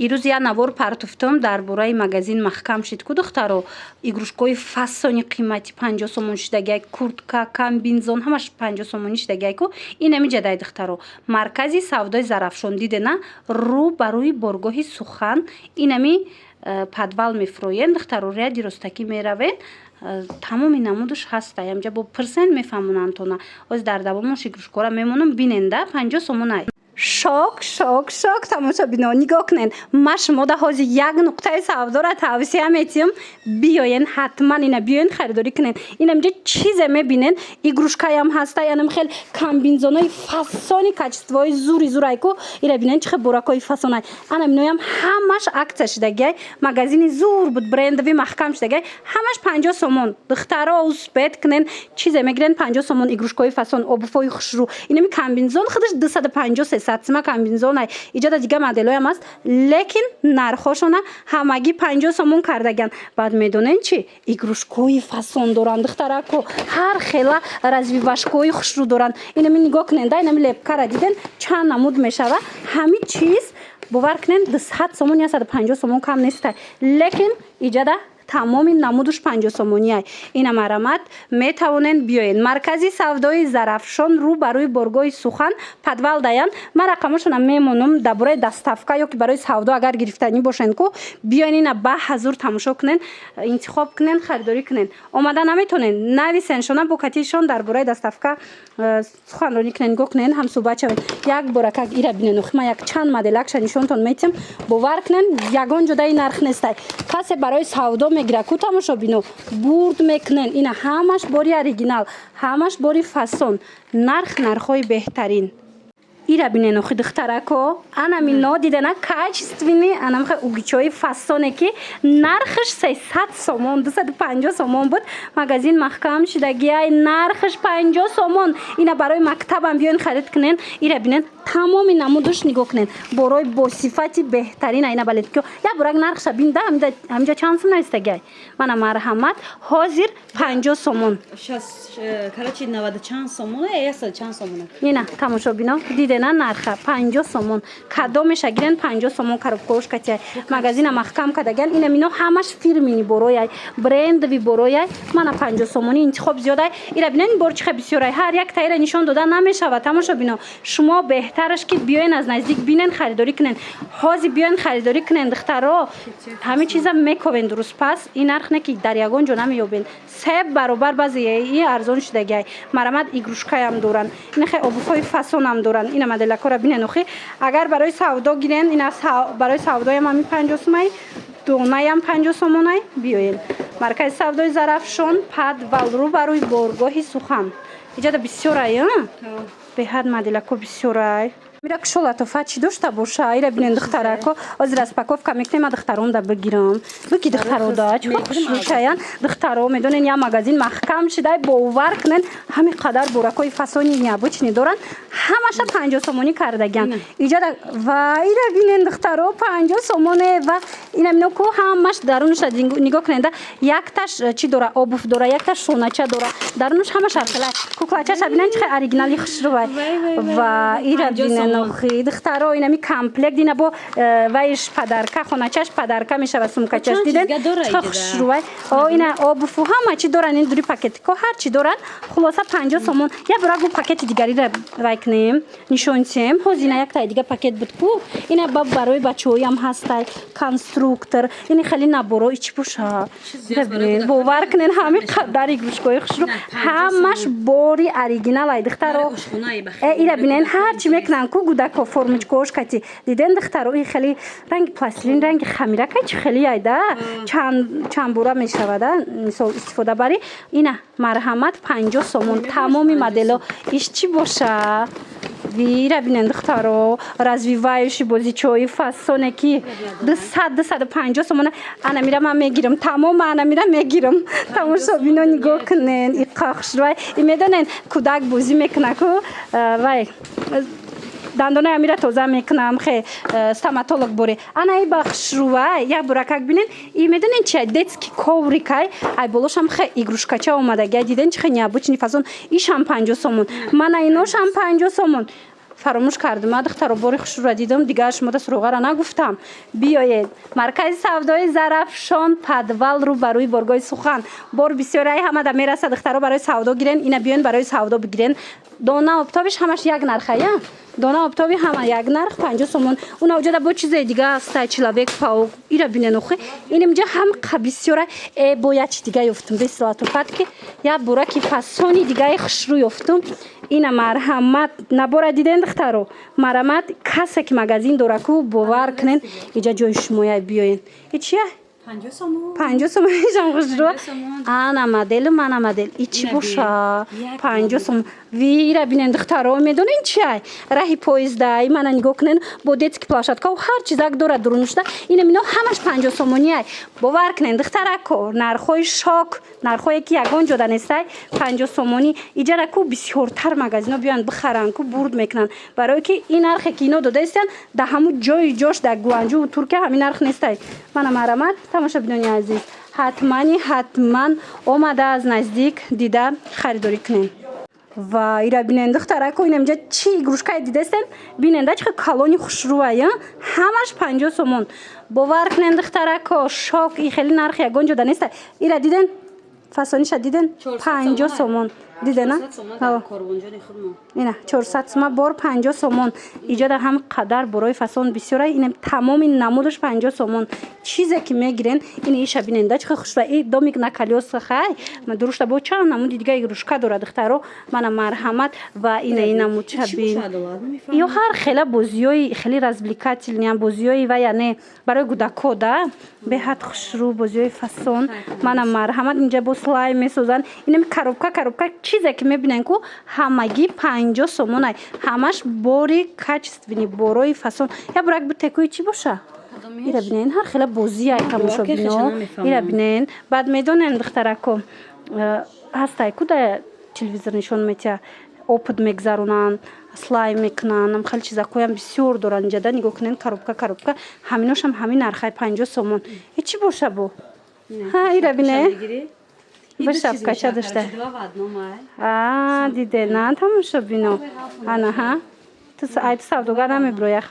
Ирӯз як навор партуфтам дар бораи магазин маҳкам шид ку, духтаро. Игрушкаҳои фасони қимати 50 сомон шидагиай, куртка, комбинезон, ҳамаш 50 сомонӣ шидагиай ку. Ин ҳами ҷадай, духтаро, маркази савдои Зарафшон, дидена, рӯ ба рӯи боргоҳи Сухан, инами подвал мефуроен, духтаро, ряди ростакӣ меравен, тамоми намудаш ҳаста. Ҳамҷа бо пирсен, мефаҳмонанд тона. Ҳозир дар давомош игрушкаҳоро мемонам, бинен да, 50 сомонай. Шок, шок, шок! Тамошобино, нигоҳ кунед, ма шумода ҳозир як нуқтаи савдоро тавсия метиҳам. Биёен, ҳатман ина биёен, харидорӣ кунед. Инамҷа чизе мебинен, игрушкаям ҳаста, янам хел комбинезонои фасони, качествои зури зурай ку. Ира бинен, чӣ хел буракҳои фасонай. Ана миноям ҳамаш акция шидагиай. Магазини зур буд, брендовый, маҳкам шидагиай, ҳамаш 50 сомон. Духтаро, успеть кунен, чизе мегирен, 50 сомон. Игрушкаҳои фасон, обувҳои хушрӯ. Инами комбинезон худаш 250, 300 сима комбинезонай. Иҷода дига моделоям аст, лекин нархҳошона ҳамагӣ 50 сомон кардагиан. Баъд медонен чӣ? Игрушкаҳои фасон доранд, духтарако, ҳар хела развивашкаҳои хушрӯ доранд. Инами нигоҳ кунен да, инами лепкара диден, чанд намуд мешава. Ҳамин чиз, бовар кунен, 200 сомон, 150 сомон кам нестай, лекин иҷада тамоми намудуш 50 сомониай. Ина марамат, метавонен биёен маркази савдои Зарафшон, рӯ ба рӯи боргоҳи Сухан, подвал даян. Ман рақамошона мемонам. Дар бораи доставка ё ки барои савдо агар гирифтанӣ бошен ку, биёен, ина ба ҳазур тамошо кунен, интихоб кунен, харидорӣ кунен. Омада наметонен, нависен шона, бо катишон дар бораи доставка суханронӣ кунен, нигоҳ кунен, ҳамсӯҳбат шавед. Як боракак ира бинен. Охи, ман як чанд моделакша нишонтон метиҳам. Бовар кунен, ягон ҷодаи нарх нестай. Касе барои савдо мегира ку, тамошобино, бурд мекунен. Ина ҳамаш бори оригинал, ҳамаш бори фасон, нарх, нархҳои беҳтарин. Ира бинен, охи, духтарако, анами дидена, качественный, анамхе угичои фасоне, ки нархаш 300 сомон, 250 сомон буд. Магазин маҳкам шидагиай, нархаш 50 сомон. Ина барои мактабам биёен, харид кунен. Ира бинен, тамоми намудуш, нигоҳ кунен, борои бо сифати беҳтарин. Ина балетки як бурак нархша бин да. Ҳаминҷа чанд сум навистагиай? Мана, марҳамат, ҳозир 50 сомон. Короче, наваду чанд сомона, яксаду чанд сомона. Ина, тамошобино, дидена, нарха 50 сомон. Кадомеша гирен, 50 сомон. Коробкаош катяй. Магазина маҳкам кардагиан. Ина мино ҳамаш фирменный борояй, брендовый борояй. Мана, 50 сомонӣ, интихоб зиёдай. Ира бинен, бор чихе бисёрай, ҳар як таира нишон дода намешавад. Тамошобино, шумо беҳтараш ки биёен, аз наздик бинен, харидорӣ кунен. Ҳозир биёен, харидорӣ кунен, духтаро, ҳамин чиза мековен. Дуруст, пас ин нарх не ки дар ягон ҷо намеёбен, се баробар баъзе и арзон шудагиай. Марамат, игрушкаям доранд, ина хе обувҳои фасонам доранд. Ина моделакора бинен. Охи, агар барои савдо гирен, ина барои савдоям ҳамин 50 сумай, донаям 50 сомонай. Биёен маркази савдои Зарафшон, подвал, рӯ ба рӯи боргоҳи Сухан. Иҷода бисёрай, беҳад моделако бисёрай. Ира кушо, латофат чӣ дошта боша? Ира бинен, духтарако, ҳозир распаковка мекунем. Ма духтаронда бигирам, бики, духтарода чӣ хушрӯшаян. Духтаро, медонен, як магазин маҳкам шидай, бовар кунен, ҳамин қадар буракҳои фасони необычный доранд, ҳамаша 50 сомонӣ кардагиан иҷода. Ва ира бинен, духтаро, 50 сомоне. Ва ина мино ку, ҳамаш дарунша нигоҳ куненда, якташ чӣ дора, обувь дора, якташ шонача дора, дарунаш ҳамаш ҳархела. Куклачаша бинен, чӣ хел оригинали, хушрӯвай. Ва ира бинен, охи, духтаро, инами комплект, ина бо вайш подарка, хоначаш подарка мешава, сумкачаш. Диден, чӣ хушрӯвай. О, ина обуву ҳама чӣ доранд, ин дури пакетико ҳар чӣ доранд. Хулоса, 50 сомон. Як бора гу пакети дигариро вай кунем, нишон тиҳем. Ҳозир ина яктаи дига пакет буд ку. Ина ба барои бачаҳоям ҳастай, конструктор, ини хеле наборо. Ичи боша, бовар кунен, ҳамин қадар игрушкаҳои хушрӯ, ҳамаш бори оригинал ай, духтаро. Ира бинен, ҳар чӣ мекунанд ку гудако, формочкаош кати. Диден, духтаро, ин хеле ранги пластилин, ранги хамиракай, чӣ хеле айда, чандбора мешавада, мисол истифода барӣ. Ина, марҳамат, 50 сомон, тамоми модело. Иш чӣ боша? Вира бинен, духтаро, развивающий бозичои фасоне, ки 200, 250 сомона. Ана мира ман мегирам, тамом, ана мира мегирам. Тамошобино, нигоҳ кунен, иқа хушрӯай. И медонен, кӯдак бозӣ мекуна ку, вай дандонаи амира тоза мекунам, хе стоматолог боре. Ана и ба хушрӯвай, як буракак бинен. И медонен чи? Детский коврикай, ай болошам хе игрушкача омадагия. Диден, чи хе необычный фасон? Ишам 50 сомон, мана иношам 50 сомон. Фаромӯш кардам, духтаро, бори хушрӯра дидам, дигар шумода суроғара нагуфтам. Биёед маркази савдои Зарафшон, подвал, рӯ ба рӯи боргоҳи Сухан. Бор бисёраи ҳамада мераса, духтаро, барои савдо гирен. Ина биёен, барои савдо бигирен. Дона оптовый ш ҳамаш як нархая, дона оптовый ҳама як нарх, 50 сомон. Уна уҷада бо чизаи дига аста, человек паук ира бинен. Охи, инамҷа ҳам бисёра. Э, бо як чи дига ёфтум, беслатофат ки як бураки фасони дигаи хушрӯ ёфтум. Ина, марҳамат, набора диден, духтаро? Марҳамат, касе ки магазин дора ку, бовар кунен, иҷа ҷои шумоя, биёен. И чия? 50 сомон. 50 сомон, ишам хушрӯ. Ана моделу, мана модел. И чӣ боша? 50 сомон. Вира бинен, духтаро, медонен чиай? Раҳи поездай, мана нигоҳ кунен, бо детский площадка у ҳар чизак дорад дурунушта. Ина мино ҳамаш 50 сомониай. Бовар кунен, духтарако, нархҳои шок, нархҳое ки ягон ҷода нестай, 50 сомонӣ. Иҷара ку бисёртар магазино биёянд бихаранд ку, бурд мекунанд, барое ки ин нархе ки ино додаистиянд, дар ҳамун ҷои ҷош дар Гуанҷуву Туркия ҳамин нарх нестай. Мана, марҳамат, тамошобинони азиз, ҳатмани ҳатман омада, аз наздик дида, харидорӣ кунем. Ва ира бинен, духтарако, инамҷа чӣ игрушка е дидастен? Биненда, чӣ калони хушрӯая, ҳамаш 50 сомон. Бовар кунен, духтарако, шок, и хеле нарх ягон ҷода неста. Ира диден, фасониша диден? 50 сомон, дидена? Ина 400 сума бор, 50 сомон. Иҷода ҳам қадар борои фасон бисёра. Ина тамоми намудаш 50 сомон, чизе ки мегирен. Ин иша биненда, чӣ хушра, и домик на колёсах хай дурушта, бо чанд намуди дига игрушка дорад, духтаро. Мана, марҳамат. Ва ина ин намудча бин. Ё ҳар хела бозиёи хеле развлекательный бозиёи ва яъне барои кӯдако да беҳад хушрӯ, бозиёи фасон. Мана, марҳамат, инҷа бо слайм месозанд. Инами коробка, коробка, чизе ки мебинен ку, ҳамагӣ 50 сомонай, ҳамаш бори качественный, борои фасон. Я бурак бутекӯи чӣ боша? Ира бинен, ҳар хела бозиай, тамошобино, ира бинен. Баъд медонен, духтарако, ҳастай ку, да телевизор нишон метиҳа, опыт мегзаронанд, слайм мекунанд, хеле чизакоям бисёр доранд. Инҷада нигоҳ кунен, коробка, коробка, ҳаминошам ҳамин нархай, 50 сомон. И чӣ боша бо? Ира бине, ба шапкача дошта диде на, тамошобино? Анаҳа, ай ту савдогар намебироя.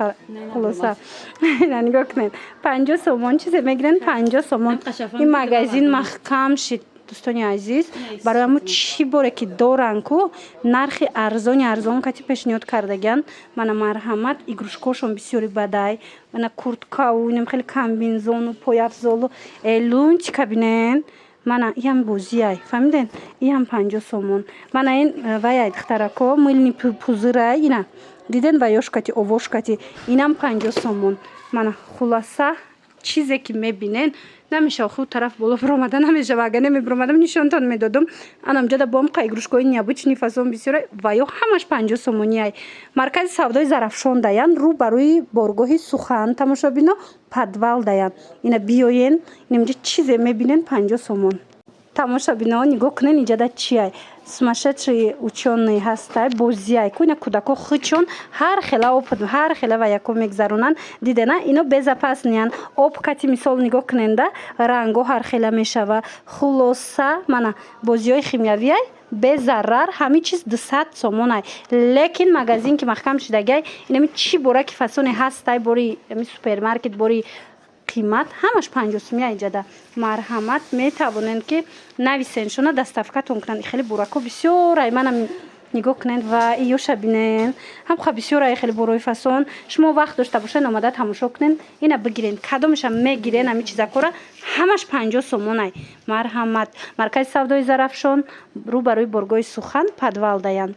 Хулоса, ина нигоҳ кунед, 50 сомон, чизе мегирен, 50 сомон. Ин магазин маҳкам шид, дӯстони азиз, барои ҳамо чӣ боре ки доранд ку, нархи арзони арзон кати пешниҳод кардагианд. Мана, марҳамат, игрушка ошон бисёри бадай. Мана курткау, инам хеле комбинезону пойафзолу. Лунчика бинен, мана иам бозиай, фаҳмиден? Иам 50 сомон. Мана ин ваяй, духтарако, мыльный пузырь ай, ина диден, ва ёшкати овошкати, инам 50 сомон. Мана, хулоса, чизе ки мебинен, намешава худ тараф боло биромада намешава. Агар намебиромадам, нишонтон медодам. Анамҷода бом қа игрушка ҳои необычный, фасон бисёра ва ё ҳамаш 50 сомониай. Маркази савдои Зарафшон даян, рӯ ба рӯи боргоҳи Сухан, тамошобино, подвал даян. Ина биёен, инамҷа чизе мебинен, 50 сомон. Тамошобино, нигоҳ кунен, инҷада чиай? Сумасшедший учёный ҳастай, бозиай ку. Ина кӯдако худшон ҳар хела опыт, ҳар хела ваяко мегзаронанд, дидена? Ино безопасный ян. Об кати, мисол, нигоҳ куненда, рангҳо ҳар хела мешава. Хулоса, мана бозиҳои химиявиай, безарар, ҳамин чиз 200 сомонай. Лекин магазин ки маҳкам шидагиай, инами чӣ бора ки фасоне ҳастай, бори ами супермаркет, бори қимат, ҳамаш 50 сумия иҷада. Марҳамат, метавонед ки нависен шуна, доставка тон кунанд. Хеле бурако бисёр ай, манам нигоҳ кунед ва иёша бинен, ҳамха бисёр ай, хеле борои фасон. Шумо вақт дошта бошед, омада тамошо кунен, ина бигирен, кадомеша мегирен. Ҳамин чизакора ҳамаш 50 сомонай. Марҳамат, маркази савдои Зарафшон, рӯ ба рӯи боргоҳи Сухан, подвал даян.